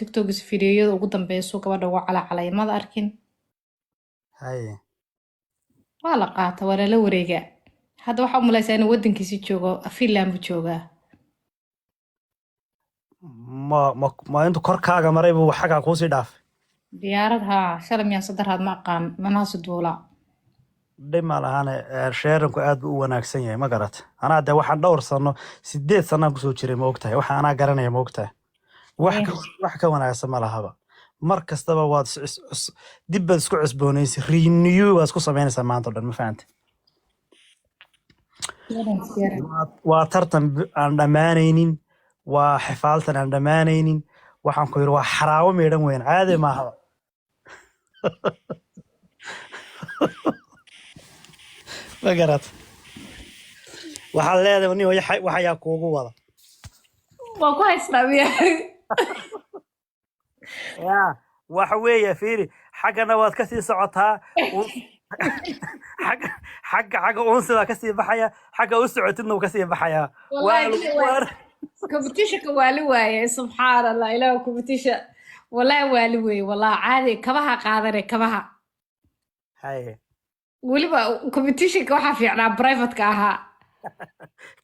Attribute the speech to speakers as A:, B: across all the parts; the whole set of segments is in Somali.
A: TikTokis fiidiyoyada ugu dambeysuu gabadha ugu calacalay mada arkin.
B: Haye.
A: Waa la qaata, waa lala wareegaa. Hadda waxaa u malaysaa inuu waddankiisi joogo, Finland buu joogaa.
B: Ma intuu korkaaga maray buu xaggaa kuusii dhaafay?
A: Diyaarad haa, shalay miyaan saddexaad ma aqaan manaasu duulaa.
B: Dhib ma lahane, sharingku aad buu u wanaagsan yahay, ma garat? Anaa dee waxaan dhowr sano, 8 sanaan kusoo jiray, ma ogtahay? Waxa anaa garanaya, ma ogtahay? Wax ka wax ka wanaagsan ma lahaba. Mar kastaba waad dib baad isku cusboonaysa, renew baad isku samaynaysaa maanta o dhan, ma fahante? Waa tartan aan dhammaanaynin, waa xifaaltan aan dhammaanaynin. Waxaan ku yidhi, waa xaraawo meedhan weyn, caadi maahaba, ma garat? Waxaad leedahay nin waxayaa kuugu wada.
A: Waa ku haystaa miya?
B: Ya, waxa weeye, fiiri, xaggana waad kasii socotaa, xagga unsi baa kasii baxaya, xagga u socotidna wuu kasii baxayaa. Waa
A: Wallahi
B: lagu waar.
A: Competitionka waali waaye, subxaan Allah, ilaah, competition wallahi waali weeye, wallahi caadi kabaha qaadane kabaha.
B: Haye.
A: Weliba competitionka waxaa fiicnaa privateka ahaa.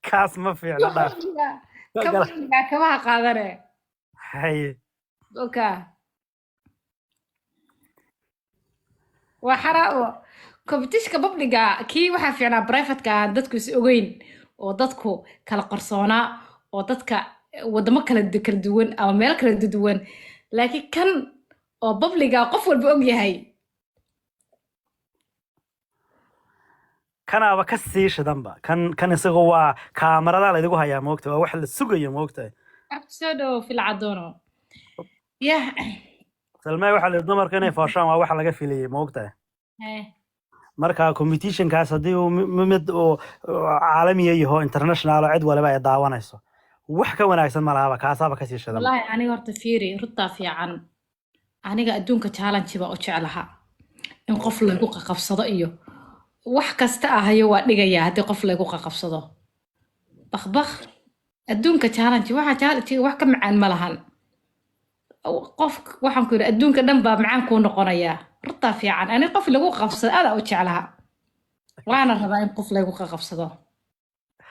B: Kaas ma fiicna, dhaaf.
A: Kabaha kabaha qaadane.
B: Haye.
A: Okay, waa xaraa competitionka publiga. Kii waxaa fiicnaa privateka aan dadku is ogeyn oo dadku kala qarsoonaa oo dadka wadamo kala duwan ama meelo kala duwan, laakiin kan oo publiga qof walba og yahay.
B: Kanaaba ka sii shidanba kan isagu waa kaamarada laydigu hayaa, moogta? Waa wax la sugayo, moogtahay?
A: Abti soo dhowo filcadono yah.
B: Salmee, waxaa la yidhi dumarka inay fooshaan waa wax laga filayay, moogtahay? Marka competitionkaas haddii uu mid uu caalamiya yaho, international oo cid waliba ay daawanayso, wax ka wanaagsan ma lahaba, kaasaaba kasii shidanba.
A: Wallahi aniga horta fiiri, runtaa fiican, aniga adduunka challenge baa u jeclaha in qof lagu qaqabsado iyo wax kasta ahayo waa dhigayaa. Haddii qof lagu qaqabsado bakbak, adduunka challenge, waxa challenge wax ka macaan ma lahan. Qof waxaan ku yidhi adduunka dhan baa macaan kuu noqonayaa. Runtaa fiican, aniga qof lagu qabsado adaa u jeclaha, waana rabaa in qof lagu qaqabsado.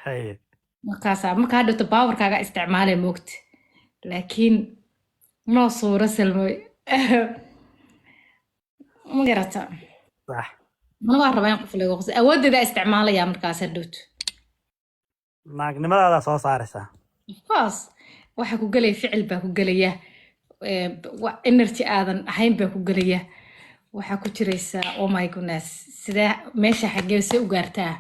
B: Haye.
A: Markaasaa marka hadhowto baawarkaaga isticmaalay, moogta? Laakiin noo suuro salmoy, ma garata?
B: Sax.
A: Mana waa rabaa in qof lagu qabsado, awooddeeda isticmaalaya markaas hadhowto.
B: Naagnimadaada soo saaraysaa.
A: Of course, waxa ku gelaya ficil baa ku gelaya, energy aadan ahayn baa ku gelaya, waxaa ku jiraysaa, oh my goodness, sidee meesha xaggee see u gaartaa?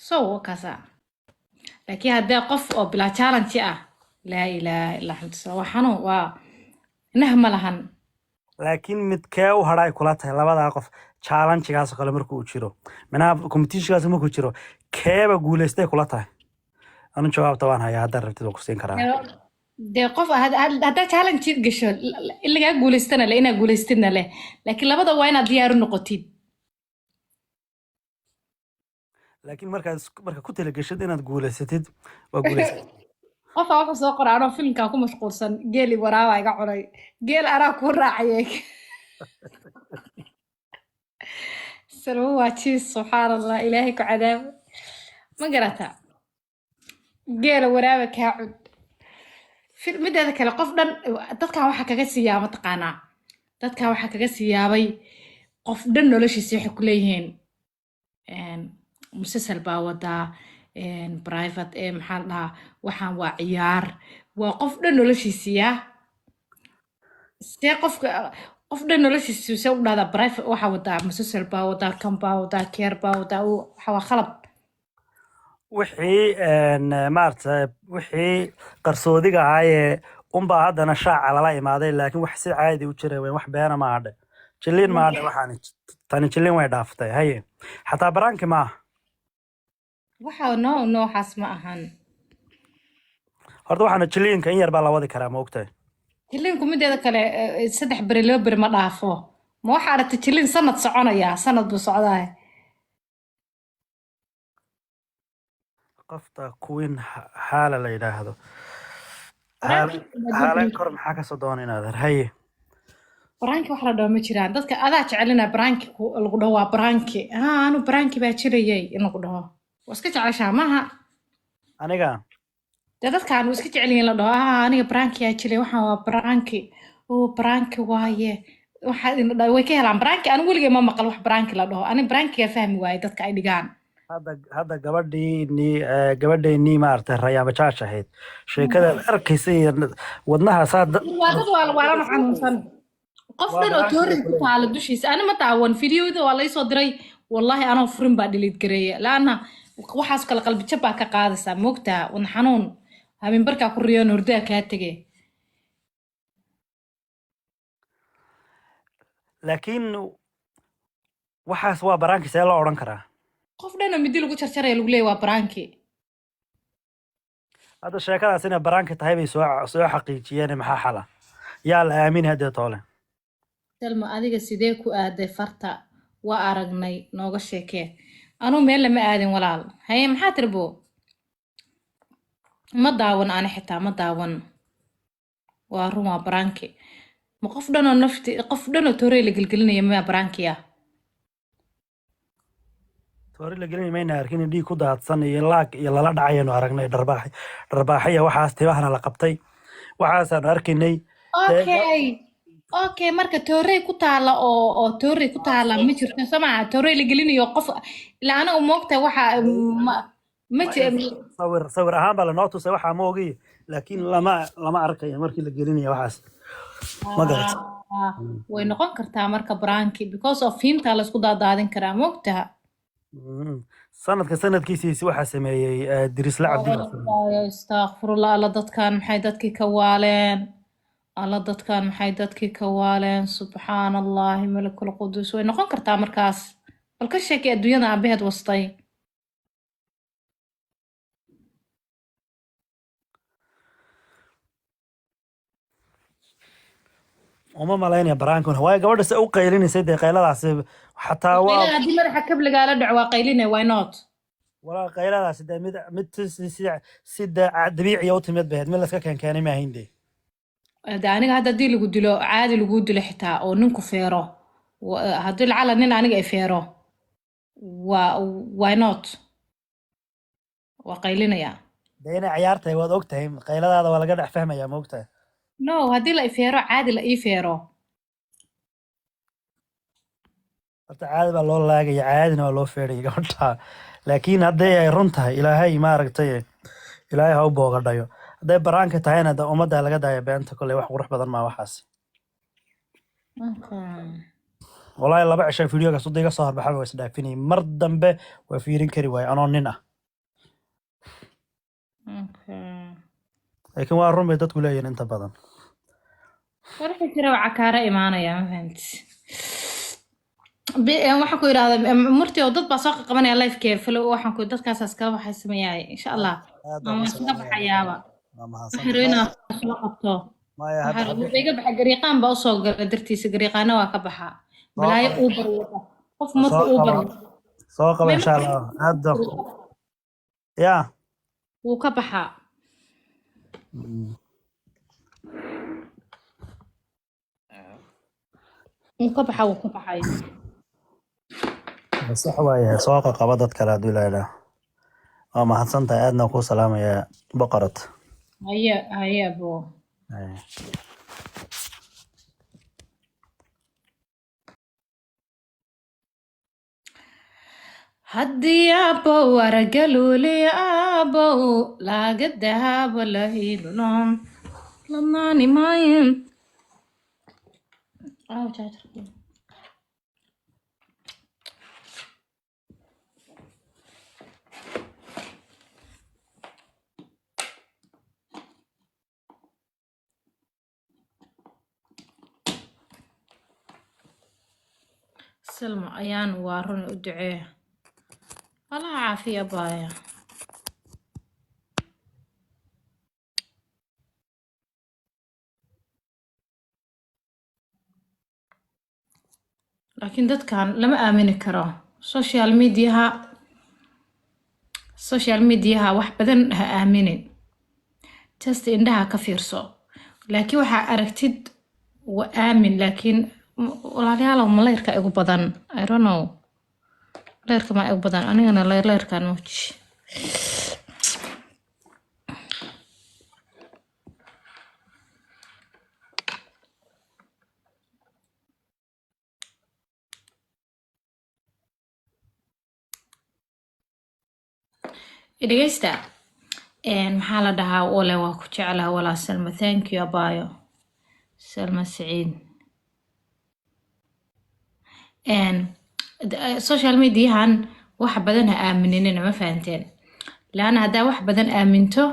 A: So kaasa. Laakiin haddee qof oo bilaa challenge ah, laa ilaaha illaa anta, waa xanuun, waa nah ma lahan.
B: Laakiin midkee u hadhay kula tahay labadaa qof challengegaas oo kale markuu uu jiro, minaha competitionkaas markuu jiro, keeba guuleystay kula tahay? Anu jawaabta waan hayaa, haddaad rabtid waan ku siin karaa.
A: Dee qof haddaa challenge gasho in lagaa guuleystana le, inaa guuleystidna leh, laakiin labada waa inaad diyaar u noqotid.
B: Laakiin markaad marka ku talageshid inaad guuleysatid, waa guuleysatid.
A: Qofaa wuxuu soo qoray anoo filimkaa ku mashquulsan, geeli waraabaa iga cunay, geel anaa kuu raacayay. Salmo waa jiis, subxaan Allah, ilaahay ku cadaabo, ma garataa? Geela waraaba kaa cun. Mideeda kale, qof dhan dadkan waxaa kaga siiyaa, mataqaanaa, dadkan waxaa kaga siiyaabay qof dhan noloshiisa waxay ku leeyihiin musasal baa wadaa private ee maxaa la dhahaa, waxaan waa ciyaar, waa qof dhan noloshiisiyaa. See qofka qof dhan noloshiisa see u dhahdaa private waxaa wadaa, musasal baa wadaa, kan baa wadaa, keer baa wadaa, waxa waa khalad.
B: Wixii maaragtay, wixii qarsoodiga ahaayee unbaa haddana shaaca lala imaaday, laakiin wax si caadi u jira weyn, wax beena ma hadhe, jilliin ma hadhe. Waxaani tani jilliin way dhaaftay. Haye, xataa baraanki maaha.
A: Waxa no noocaas ma ahan.
B: Horta waxaana jilliinka in yar baa la wadi karaa, ma ogtahay?
A: Jilliinku mideeda kale 3 beri 2 beri ma dhaafo. Ma waxaa aragtay jilliin sanad soconaya? Sanad buu socdaa.
B: Qofta queen haala la yidhaahdo.
A: Prank
B: Haalan kor maxaa kasoo doona inaad haye?
A: Prank wax la dhaho ma jiraan. Dadka adaa jecelina prank lagu dhaho, waa prank. Haa, anu prank baa jirayay in lagu dhaho waa iska jeceshaa maaha?
B: Aniga?
A: Dee dadkaan waa iska jecel yihiin la dhaho, haa, aniga prank yaa jiray, waxaan waa prank, oo prank waaye. Waxaa idin dhahay way ka helaan prank. Anigu weligay ma maqal wax prank la dhaho. Ani prankiga fahmi waaye dadka ay dhigaan.
B: Hadda gabadheenii maaragtay Rayaan Bajaaj ahayd, sheekadaad arkaysa iyo wadnaha saa
A: Waa dad waalwaalan oo xanuunsan, qof
B: Waa
A: dhan oo
B: prank
A: toorin ku
B: kuleeyahay.
A: taala dushiisa. Ani ma daawan fideoda, waa laysoo diray. Wallahi anoo furin baa delete gareeya, laana waxaas kale qalbi jab baa ka qaadaysaa, moogtaa, wadna xanuun, habeenbarkaa ku riyoon, hurdaa kaa tege.
B: Laakiin waxaas waa prank, see loo odhan karaa?
A: Qof dhan oo midi lagu jarjaraya lagu leeyahy waa prank.
B: Hadda sheekadaas inay prank tahay bay soo xaqiijiyeen. Maxaa xala? Yaa la aamin haddee toole?
A: Salma, adiga sidee ku aaday farta? Waa aragnay, nooga sheekee. Anuu meel lama aadin walaal. Haye, maxaa tiri bo? Ma daawan, ani xitaa ma daawan. Waa run, waa prank. Ma qof dhanoo nafti, qof dhanoo toorey la gelgelinaya ma prank ah?
B: Toori la gelin mayna arkin, dhiig ku daadsan iyo laag iyo lala dhacayanu aragnay, dharbaax dharbaaxaya, waxaas tibahana la qabtay, waxaasaanu arkaynay.
A: Okay, marka toorey ku taala oo toorey ku taala ma jirto, soo maha? Toorey la gelinayo qof ilaa anaga moogta waxa ma
B: Sawir ahaan baa lanoo tusay, waxaa ma ogi, laakiin lama arkayo markii la gelinaya waxaas, ma garat?
A: Ah, way noqon kartaa marka prank, because of fiinta la isku daadaadin karaa, moogtaha.
B: Sanadka sanadkiisiisi waxaa sameeyey Dirisle Cabdi baa sameeyey.
A: Astaghfirullah. Alla, dadkan maxay dadkii ka waaleen? Alla, dadkan maxay dadkii ka waaleen? Subxaan Allahi Malikul Qudus. Way noqon kartaa markaas. Bal ka sheekay adduunyada aabaheed wastay.
B: Uma malaynaya prank-una, waayo gabadha se u qaylinaysay, dee qayladaasi xataa waa
A: Qaylada haddii madaxa kabligaala dhaco waa qayline, why not?
B: Walaa, qayladaasi dee mid si dabiiciya u timid baheed, mid laska keenkeenay ma ahayn dee.
A: De aniga hadda haddii lagu dilo, caadi lagu dilo xitaa oo ninku feero, haddii lacala nin aniga ay feero, waa why not, waa qaylinaya.
B: Dee inay ciyaar tahay waad og tahay, qayladaada waa laga dhex fahmayaa, ma og tahay?
A: No, haddii la i feero, caadi la ii feero.
B: Horta caadi baa loo laagaya, caadina waa loo feeraya gabadha, laakiin hadday ay run tahay, Ilaahay maaragtay, Ilaahay ha u boogadhayo. Hadday prank-ka tahayna, de ummadda laga daaya beenta. Kolley wax qurux badan maa waxaas. Wallahi 2 cisho videogaas wada iga soo horbaxaba waa isdhaafinayay, mar dambe waa fiirin kari waaye anoo nin ah. Laakiin waa run bay dadku leeyihin inta badan.
A: Warxi jira waa cakaara imaanaya, ma fahanti? Waxaan ku idhahdaa murti oo dad baa soo qabanaya live-kee falo, waxaan ku dadkaasaas kala waxay sameeyahay, insha Allah.
B: Aad baan
A: Waan
B: ku
A: iskaga
B: salaamaya.
A: baxayaaba.
B: Waa
A: Waxaan
B: mahadsantahay.
A: rabaa inaan soo qabto.
B: Maya, hadda
A: Waxaan rabaa iga baxa, gariiqaan baa usoo gala dartiisa, gariiqaana waa ka baxaa.
B: Soo
A: Balaayo
B: qabo.
A: uu barwada qof marka
B: Soo
A: uu
B: qabo.
A: barwado.
B: Soo qabo insha Allah hadda ya.
A: Wuu ka baxaa. Wuu ka baxaa, wuu ka baxay.
B: Sax waaye, soo qabo dad kale hadduu ilaahay. Waa mahadsantahay, aadna ku salaamaya, boqorad.
A: Haye haye, abo.
B: Haye.
A: Haddii abow aragaluuli abow laaga dahabo lahilunom ladnaani maayin. Aw, jaajarkii. Salma ayaan waa run, u ducee, Allaha caafiya baaya. Laakiin dadkan lama aamini karo. Social mediaha wax badan ha aaminin. Just indhaha ka fiirso, laakiin waxaa aragtid waa aamin. Laakiin walaalayaalow, ma leyrka igu badan? I don't know, leyrka ma igu badan anigana? Leyrkaan muuji. Dhegeysta, maxaa la dhahaa? Wale waa ku jeclaha walaa. Salma, thank you abayo. Salma Saciid. Social mediahan wax badan ha aamininina, ma fahanteen? Laana haddaa wax badan aaminto,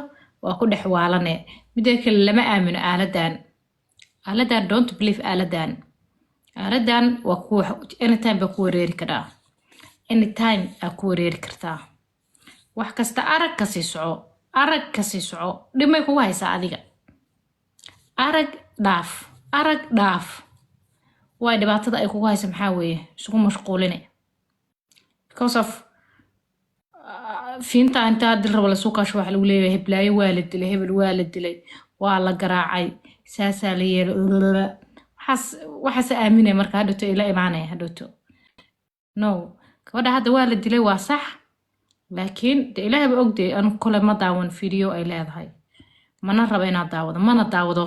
A: waa ku dhex waalane. Mida kale, lama aamino aaladan. Aaladan, don't believe aaladan. Aaladan waa ku anytime baa ku wareeri karaa, anytime aa ku wareeri kartaa. Wax kasta arag, kasii soco, arag, kasii soco. Dhibmay kugu haysaa adiga? Arag, dhaaf, arag, dhaaf. Waay dhibaatada ay kugu haysa maxaa weeye? Isugu mashquuline because of fiinta inta hadii rabo lasuu kaasho, waxa lagu leeyahay heblaayo waa la dilay, hebel waa la dilay, waa la garaacay, saasaa la yeelay. Waxaas waxaas aaminaya marka hadhowto ila imaanaya hadhowto. No, gabadha hadda waa la dilay, waa sax, laakiin de Ilaahay ba ogday. Anu kole ma daawan video ay leedahay, mana rabo inaad daawado, mana daawado.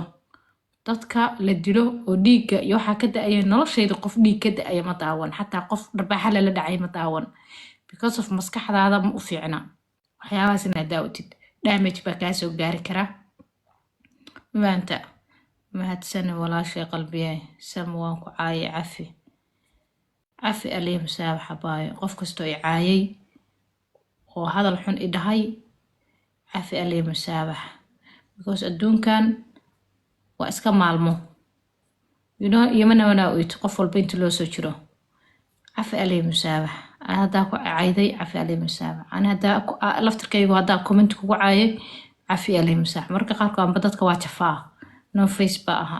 A: Dadka la dilo oo dhiigga iyo waxaa ka da-aya, noloshayda qof dhiig ka da-aya ma daawan, xataa qof dharbaaxa lala dhacay ma daawan, because of maskaxdaada ma u fiicna waxyaabahaas inaad daawatid. Damage baa kaa soo gaari karaa. Maanta mahadsani walaashay qalbiye. Sam, waan ku caayay, cafi, cafi, aliya musaabaxa baayo. Qof kastoo i caayay oo hadal xun i dhahay, cafi, aliya musaabax, because adduunkan waa iska maalmo, yamana wanaa oyto. Qof walba inta loo soo jiro, cafi, aliya musaabax. Ani haddaa ku cayday, cafi, aliya musaabax. Ani haddaa laftirkaygu haddaa comment kugu caayay, cafi, aliya musaabax. Marka qaarkood amba dadka waa jafaa, no face ba aha.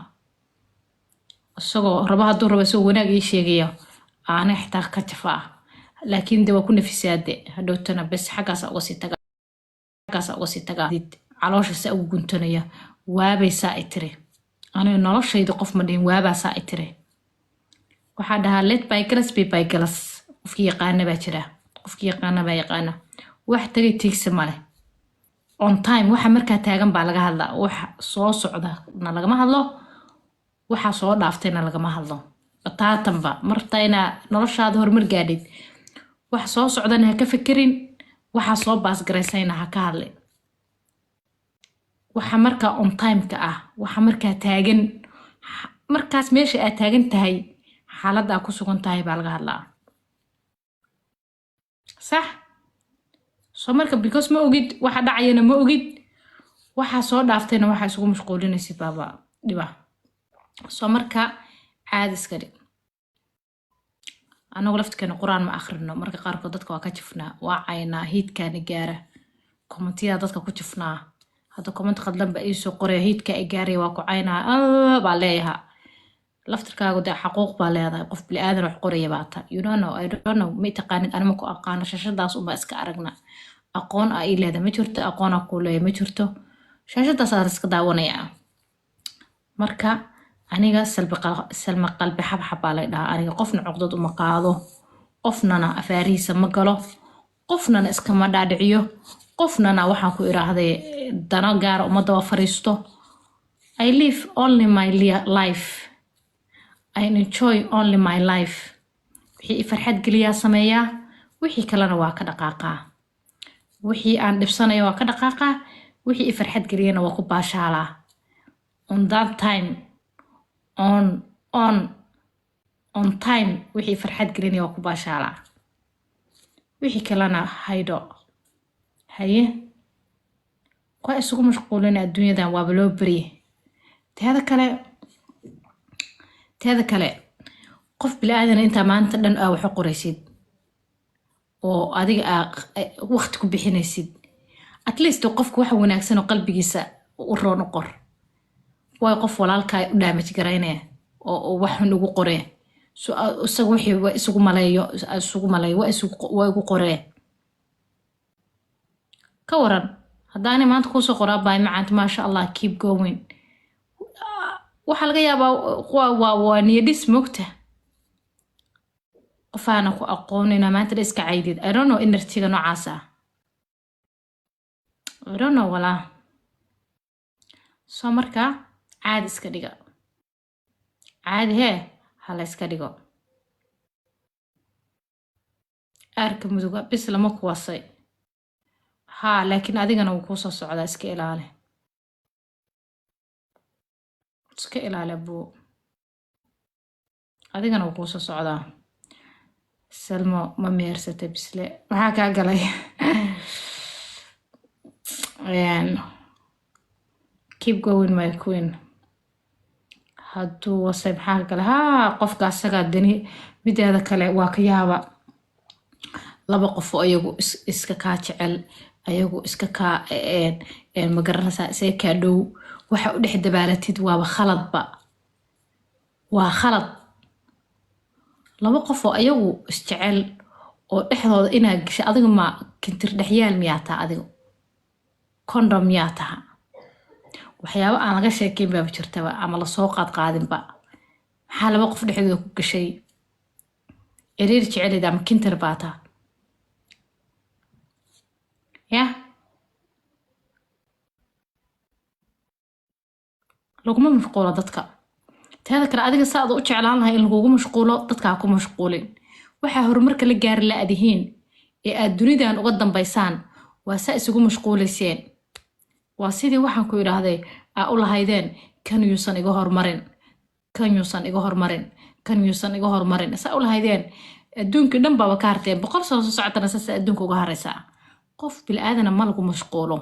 A: Isagoo raba, hadduu rabo isagoo wanaag ii sheegaya, aana xitaa ka jafaa, laakiin de waa ku nafisaade hadhowtana. Bes, xaggaasa uga sii tagaa, xaggaasa uga sii tagaa. Caloosha saa ugu guntanaya, waabay saa i tiri. Aniga noloshayda qof ma dhihin waabaa saa i tiri. Waxaa dhahaa, let by galas by by galas. Qofkii yaqaana baa jira, qofkii yaqaana baa yaqaana. Wax tagay tiigsi male. On time waxa markaa taagan baa laga hadlaa. Waxa soo socda na lagama hadlo, waxa soo dhaaftayna lagama hadlo. Bataatanba marta inaa noloshaada horumar gaadhid, wax soo socdana ha ka fekerin, waxa soo baasgaraysayna ha ka hadlin. Waxa markaa on time-ka ah, waxa markaa taagan, markaas meesha aad taagan tahay, xaaladda aad ku sugan tahay baa laga hadlaa, sax? Soo marka because ma ogid waxa dhacayana, ma ogid waxa soo dhaaftayna, waxa isugu mashquulinaysid baaba dhiba. Soo marka caadi iska dhig. Anagu laftirkeena Qur-aan ma akhrino. Marka qaarkood dadka waa ka jifnaa, waa caynaa, hiidkaana gaara, commentiyada dadka ku jifnaa. Hadda comment khaldhan ba iisoo qoraya, hiidka i gaaraya, waa ku caynaa baa leeyaha. Laftirkaagu dee xaquuq baa leedahay, qof bili-aadan wax qoraya baa ta. You don't know, I don't know, ma taqaanid, anima ku aqaano. Shashadaas unbaa iska aragna. Aqoon aa ii leedahay ma jirto, aqoon aa kuu leeyahay ma jirto, shashadaas aa iska daawanayaa. Marka aniga Salma qalbi xabxab baa lay dhahaa. Aniga qofna cuqdad uma qaado, qofnana afaarihiisa ma galo, qofnana iskama dhaadhiciyo, qofnana waxaan ku iraahday dano gaara uma daba fariisto. I live only my life, I enjoy only my life. Wixii i farxad geliyaa sameeyaa, wixii kalena waa ka dhaqaaqaa. Wixii aan dhibsanayo waa ka dhaqaaqaa, wixii i farxad geliyana waa ku baashaalaa. On that time, on time, wixii farxad gelinaya waa ku baashaalaa, wixii kalena haydho. Haye, waa isugu mashquulina adduunyadan, waaba loo berye. Teeda kale, qof bili-aadana intaa maanta dhan aa wax u qoraysid oo adiga aa waqti ku bixinaysid, at least qofku waxa wanaagsan oo qalbigiisa u roon u qor. Waayo qof walaalkaa u damage garaynaya oo wax xun ugu qoree, so isaga wixii waa isugu maleeyo, waa igu qoree. Ka waran Haddaanay maanta kuusoo qoraa baay macaanta, maasha Allah, keep going, waxaa laga yaabaa waa niyadhis moogta. Qofaana ku aqoonina maanta dha iska caydid. I don't know energyga noocaas ah, I don't know walaa. So marka caadi iska dhiga, caadi hee hala iska dhigo. Aarka muduga bis lama kuwasay haa, laakiin adigana wuu kuusoo socdaa. Iska ilaali, iska ilaali abuu, adigana wuu kuusoo socdaa. Salmo ma mehersatay? Bisle maxaa kaa galay? Keep going, my queen. Hadduu wasay maxaa ka galay? Haa, qofka asagaa dani. Mideeda kale waa ka yaaba laba qof oo ayagu iska kaa jecel, ayagu iska kaa ma garanaysaa, isaga kaa dhow, waxa u dhex dabaalatid waaba khaladba, waa khalad. Laba qof oo ayagu isjecel oo dhexdooda inaa gashay, adiga ma kintir dhexyaal miyaa taha? Adiga condom miyaa taha? Waxyaabo aan laga sheekeyn baaba jirtaba ama lasoo qaadqaadinba. Maxaa laba qof dhexdooda ku gashay? Ciriir jecelid ama kintir baa taha yah? Laguma mashquulo dadka. Teeda kale, adiga saada u jeclaan lahay in lagugu mashquulo, dadka ha ku mashquulin. Waxaa horumarka la gaari la-dihiin ee aad dunidan uga dambaysaan waa saa isugu mashquulayseen. Waa sidii waxaan ku idhaahday aa u lahaydeen: kan yuusan iga hormarin, kan yuusan iga hormarin, kan yuusan iga hormarin. Saa u lahaydeen adduunkii dhan baaba ka harteen. 100 sano soo socotana saasa adduunka uga haraysaa. Qof bil'aadana ma lagu mashquulo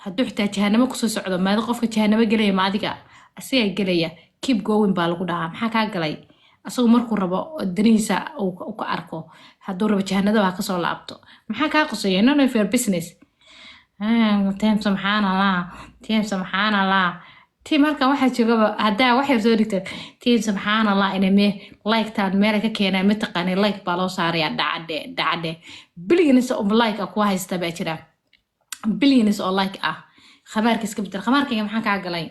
A: hadduu xitaa jahanamo kusoo socdo. Maadi qofka jahanamo gelaya ma adiga? Asigaa gelaya. Keep going baa lagu dhahaa. Maxaa kaa galay? Asagu markuu rabo danihiisa uu ka arko, hadduu rabo jahanadaba ha kasoo laabto. Maxaa kaa quseeya? None of your business. Team subxaan Allah, team subxaan Allah, team halkan waxaa joogaba haddaa wax yar soo dhigta, team subxaan Allah, inay me like-taan meelay ka keenaan mataqaanay. Like baa loo saarayaa, dhacadhe dhacadhe. Billions of like ah kuwa haysta baa jira, billions oo like ah. Khamaarka iska bedel. Khamaarkayga maxaa kaa galay?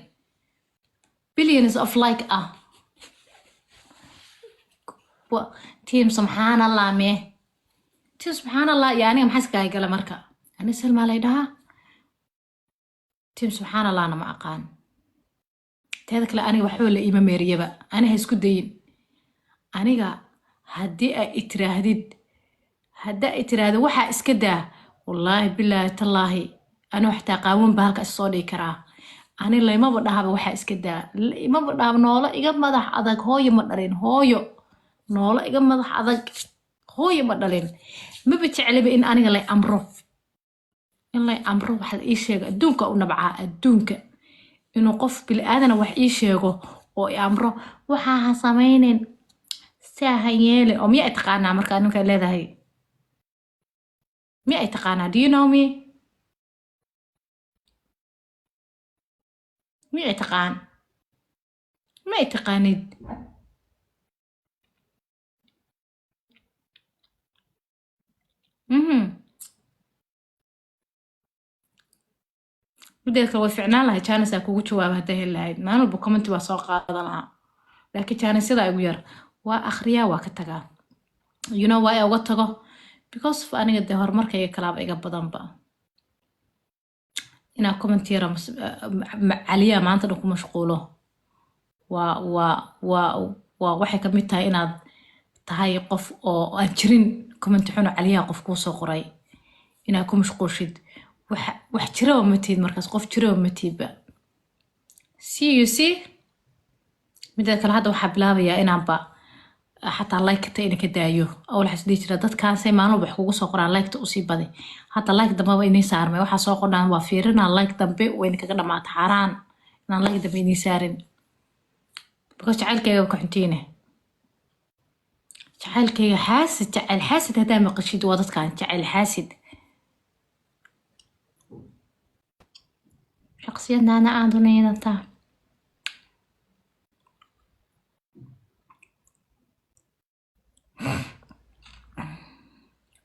A: Billions of like ah. Team subxaan Allah me, team subxaan Allah iyo aniga maxaa iskaga gala? Marka ani Salmaa lay dhahaa, team subxaan Allahna ma aqaan. Teeda kale, aniga waxba la iima meeriyaba. Ani ha isku dayin. Aniga haddii ay itiraahdid, haddaa i tiraahdo waxaa iska daa, wallaahi bilaahi tallaahi, anuu xataa qaawan baa halka is soo dhigi karaa. Ani laymaba dhahaba waxaa iska daa, laymaba dhahaba. Noolo iga madax adag hooyo ma dhalin. Hooyo noolo iga madax adag hooyo ma dhalin. Maba jecliba in aniga lay amro, in lay amro waxa la ii sheego. Adduunka u nabcaa adduunka inuu qof bili-aadana wax ii sheego oo i amro: waxaa ha samaynin, saa ha yeelin. Oo miya ay taqaanaa? Marka ninkaa leedahay miya ay taqaanaa? Do you know me? Miya ay taqaan? Ma ay taqaanid. Mideeda kale, way ficnaan lahay chance aa kugu jawaaba hadday heli lahayd. Maalin walba comment waa soo qaadan lahaa, laakiin chancesyada igu yar. Waa akhriyaa, waa ka tagaa. You know why uga tago? Because of aniga dee horumarkayga kalaaba iga badanba. Inaa comment yara caliyaa maanta dhan ku mashquulo waa waxay ka mid tahay inaad tahay qof oo aan jirin. Comment xun oo caliyaha qof kuu soo qoray inaad ku mashquushid, wax jiraba ma tihid. Markaas qof jiraba ma tihidba. See you see. Mideeda kale, hadda waxaa bilaabayaa inaanba xataa like-ta ina ka daayo. Awal waxaa is dhihi jira dadkaasay maalin walba wax kugu soo qoraan, like-ta usii badi. Hadda like dambeba inii saarmay. Waxaa soo qordhaan waa fiirinaa. Like dambe wayna kaga dhamaata. Xaaraan inaan like dambe inii saarin, because jacaylkayga ka xuntiine. Jacaylkayga xaasid, jacayl xaasid haddaa maqashid waa dadkan jacayl xaasid. Shaqsiyadaana aad u needataa.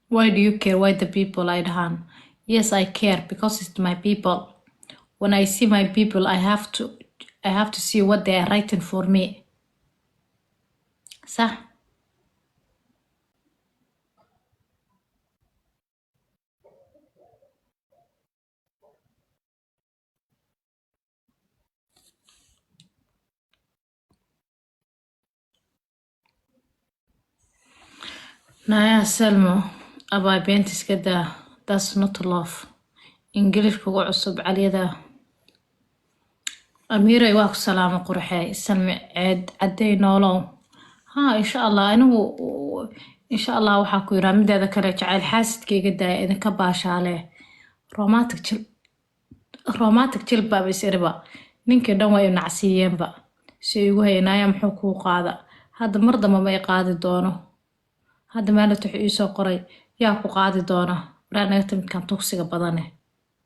A: Why do you care why the people ay dhahaan? Yes, I care because it's my people. When I see my people, I have to see what they are writing for me. Sax. Naya Selmo, abaa beenta iska daa. That's not love. English kugu cusub caliyada. Amiiray, waa ku salaamo qurxee. Salmi ceed cadday, noolow. Ha, insha Allah, anigu insha Allah waxaa ku yiraa mideeda kale jacayl xaasidka iga daaya, idinka baashaale. Romantic jil, romantic jil baaba is iriba. Ninkii dhan waa i nacsiiyeenba si igu haynaaya. Muxuu kuu qaada hadda? Mar damba ma i qaadi doono. Hadda maalinta wuxuu iisoo qoray, "Yaa ku qaadi doona?" Waraa naga timidkan tugsiga badane,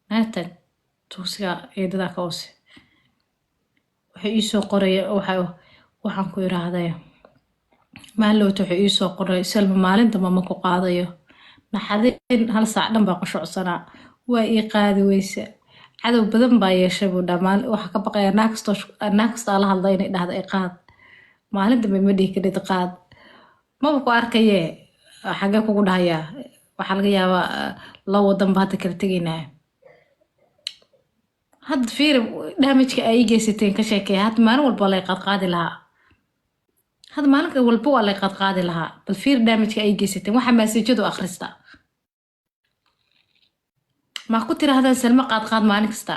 A: naga tag tugsiga eedadaa ka hoose. Wuxuu iisoo qoray, waxaan ku iraahday maalowta wuxuu iisoo qoray, "Salma, maalin damba ma ku qaadayo." Naxadin, hal saac dhan baa qushucsanaa. Waa ii qaadi weyse, cadow badan baa yeeshay buu dhaa. Maalin waxaa ka baqaya naag kastoo, naag kastoo la hadla inay dhahda i qaad. Maalin dambe ma dhihi karid qaad, maba ku arkaye, xagee kugu dhahayaa? Waxaa laga yaabaa laba wadan ba hadda kala tegaynaa. Hadda fiiri damageka ay ii geysateen, ka sheekeeya. Hadda maalin walba waa lay qaadqaadi lahaa, hadda maalin walba waa lay qaadqaadi lahaa. Bal fiiri damageka ay geysateen. Waxa messagejadu akhrista maa ku tiraahdaan, "Salmo, qaadqaad maalin kasta."